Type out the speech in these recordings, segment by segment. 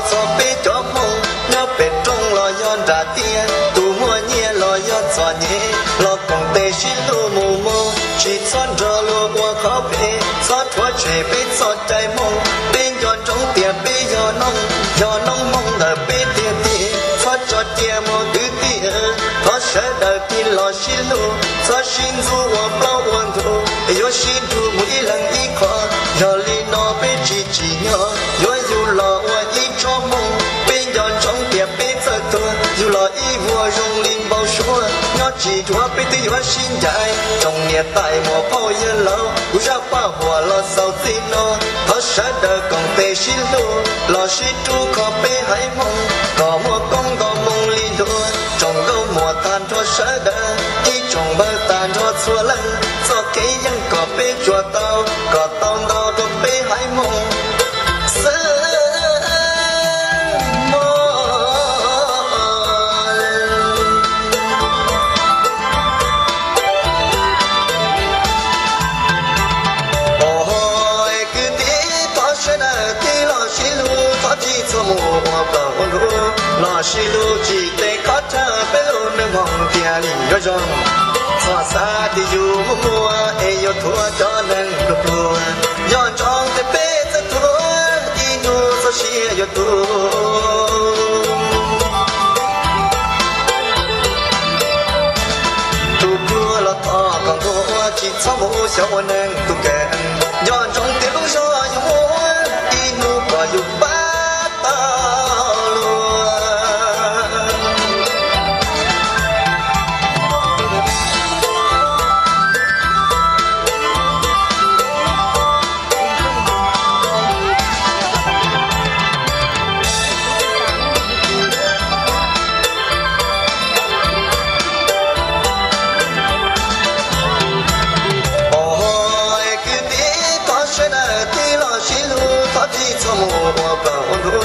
Txog peb cov Hmoob nyob pem roob los yog nram tiaj, tus muaj nyiaj los yog txom nyem, los koom tes sib hlub mus mog, tsis txhob nrog luag ua qhov phem, txhob rhuav tshem peb txoj cai Hmoob. Peb nco ntsoov tias peb yog noob, yog noob Hmoob ntawm peb tiag tiag, txhob tso cia mus kwv tij. Thov sawv daws tig los sib hlub, txhob sib ntxub ua plaub ua ntug, yuav sib nrug mus ib leeg ib qho. Yog li no peb tsis tsim nyog, yuav yug los ua ib tsob Hmoob. Peb nco ntsoov tias peb txawj tuag, yug los ib vuag zoo li npau suav, nyob tsis dua peb twb yuav sib ncaim. Tsoom niam tais muam phauj yawg laus, kuv zaj paj huam los xaus txij no. Thov sawv daws koom tes sib hlub, los sib rub kho peb haiv Hmoob, kom muaj koob nto moo li hlua. Tsoom nkauj muam tag nrho sawv daws, ib tsoom npawg tag nrho txhua leej, txoj kev yeej kom peb tsuas tau, kom tau nto rau peb haiv Hmoob xwb. Kwv tij, thov sawv daws tig los sib hlub, thov tsis txhob mus ua plaub ua ntug, los sib hlub tsis tes khov thawj peb lub neej Hmoob thiaj li yuav zoo. Txhob xav tias yus muaj muaj es yuav thuam cov neeg pluag pluag, nco ntsoov tias peb txawj tuag, ib hnub txoj sia yuav tu. Tus pluag los thov kom nquag, tsis txhob mus xyaum ua neeg tus kev, nco ntsoov tias lub zog yus muaj, ib hnub kom yus pab tau luag. Kwv tij, thov sawv daws tig los sib hlub, thov tsis txhob mus ua plaub ua ntug,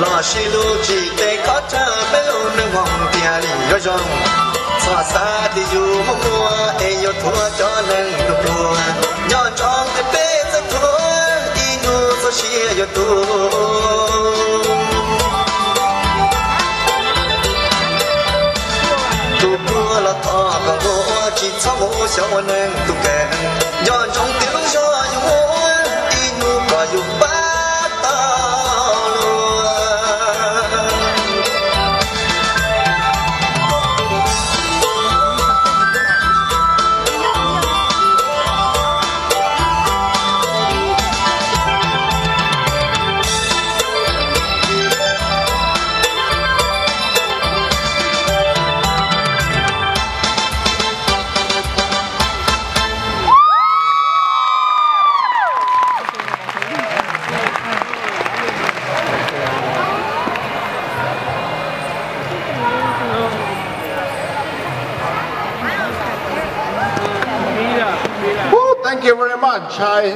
los sib hlub tsis tes khov thawj peb lub neej Hmoob thiaj li yuav zoo. Txhob xav tias yus muaj muaj es yuav thuam cov neeg pluag pluag, nco ntsoov tias peb txawj tuag, ib hnub txoj sia yuav tu. Tus pluag los thov kom nquag, tsis txhob mus xyaum ua neeg tus kev, nco ntsoov tias lub zog yus muaj, ib hnub kom yus pab tau luag. Woo, thank you very much. I